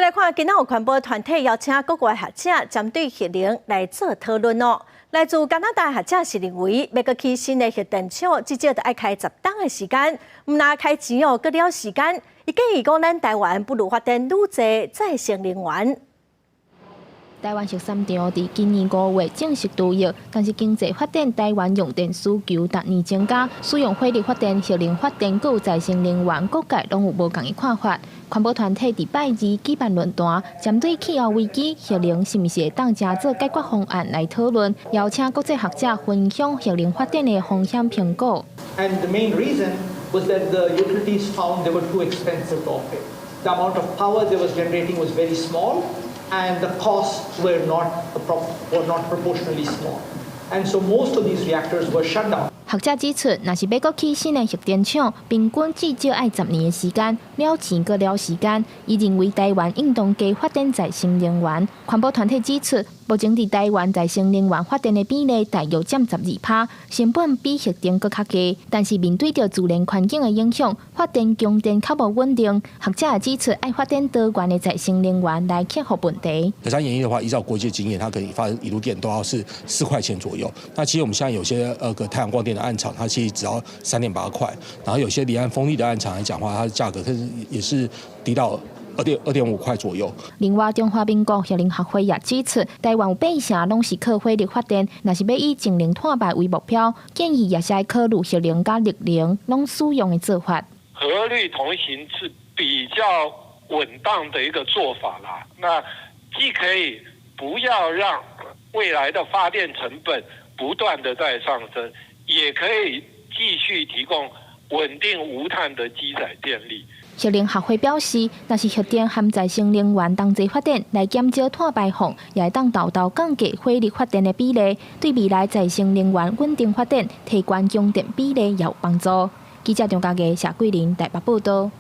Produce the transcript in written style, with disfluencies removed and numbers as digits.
來看，今仔有環保團體邀請國外學者針對核能來做討論哦。來自加拿大學者是認為，欲閣起新的核電廠，至少著愛開10冬的時間，毋但開錢哦，閣了時間。伊建議講，咱台灣不如發展愈濟再生能源。台灣核三廠佇今年5月正式除役，但是經濟發展，台灣用電需求逐年增加，使用火力發電、核能發電、閣有再生能源，各界攏有無仝的看法。環保團體佇拜二舉辦論壇，針對氣候危機、核能是毋是會當成做解決方案來討論，邀請國際學者分享核能發展的風險評估。 And the main reason was that the utilities found they were too expensive to operate. The amount of power they was generating was very small, and the costs were not proportionally small. And so most of these reactors were shut down. 學者指出，若是欲閣起新的核電廠，平均至少愛10年的時間，了錢閣了時間。伊認為台灣應當加發展再生能源。環保團體指出，目前佇台灣再生能源發電的比例大約佔12%，成本比核電閣較低。但是面對著自然環境的影響，發電供電較無穩定。學者也指出，愛發展多元的再生能源來克服問題。三元一的話，依照國際經驗，它可以發一度電都要是4塊錢左右。那其實我們現在有些個太陽光電的案場，它其實只要3.8塊，然後有些離岸風力的案場來講話，它的價格甚至也是低到2.5塊左右。另外，中華民國核能學會也指出，台灣有八成攏是靠火力發電，若是欲以淨零碳排為目標，建議也是愛考慮核能佮綠能攏使用的做法。核綠同行是比較穩當的一個做法啦。那既可以不要讓未來的發電成本不斷的在上升，也可以繼續提供穩定無碳的機載電力。核能學會表示，若是核電和再生能源同齊發展，來減少碳排放，也會當沓沓降低火力發電的比例，對未來再生能源穩定發展、提懸供電比例也有幫助。記者張家傑、謝桂林台北報道。